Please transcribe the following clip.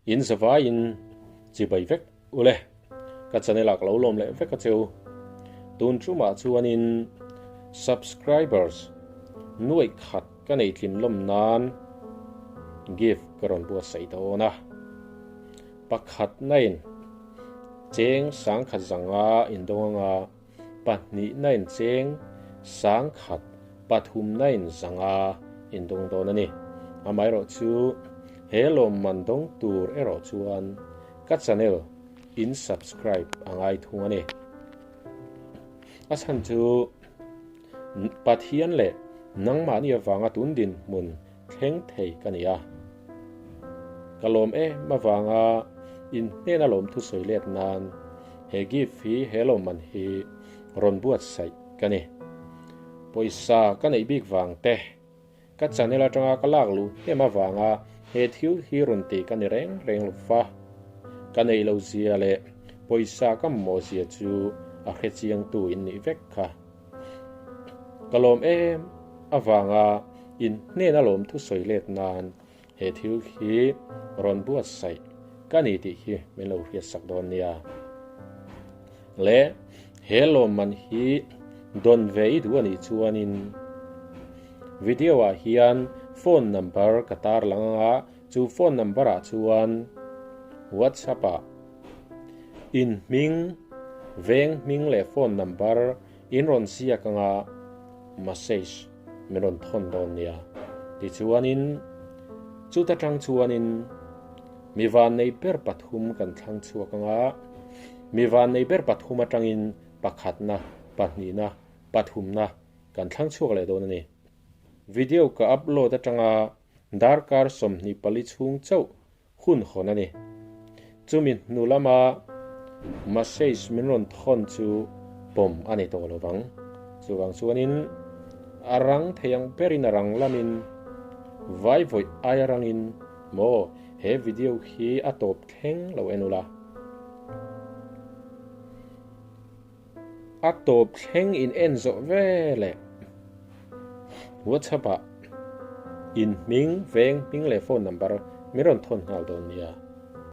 In zavaiin chibai vek ule. Ka channel ah ka lo lawm leh vek a cheu. Tun tumah chuanin subscribers nuaih khat ka nei tlin lawm nan gift ka rawn buatsaih dawn a. Pakhat nain cheng sangkhat zanga indawng anga pahnihna in cheng sangkhat pathumna in zanga indawng dawn a ni. Amaherawh chu he lawmman dawng tur erawh chuan ka channel in subscribe a ngai thung a ni. A chhan chu Pathian leh nangmahni avanga tun dinhmun thleng thei ka ni a. Ka lawm em avanga in hnena lawmthu sawi let nan he gift hi he lawmman hi rawn buatsaih ka ni. Pawisa ka neih bik vang te, ka channel atanga ka lak luh hnem avanga he thil hi rawn ti ka ni reng reng lo fa. Ka neih lo zia leh pawisa ka mamawh zia chu a hrechiangtu in nih vek kha. Ka lawm em avanga in hnena lawmthu sawi let nan he thil hi rawn buatsaih ka ni tih hi min lo hriatsak dawn nia. Le he lawmman hi dawn ve i duh a nih chuanin video ah hian phone number ka tarlang anga chu phone number ah chuan WhatsApp ah In hming, veng hming leh phone number in rawn ziak anga message min rawn thawn dawn nia. Tichuanin, chuta tang chuanin mi vannei ber pathum kan thlang chhuak anga, mi vannei ber pathum atangin pakhatna, pahnihna, pathumna kan thlang chhuak leh dawn a ni. Video ka upload atanga darkar 24 chhung chauh hun hawn a ni. Chumi hnu lama message min rawn thawn chu pawm a ni tawh lo vang. Chuvang chuanin a rang thei ang berin a rang lamin vai vawi aia rangin maw he video hi a tawp thleng lo en ula. A tawp thleng in en zawh ve leh WhatsApp ah in hming, veng hming leh phone number min rawn thawn nghal dawn nia.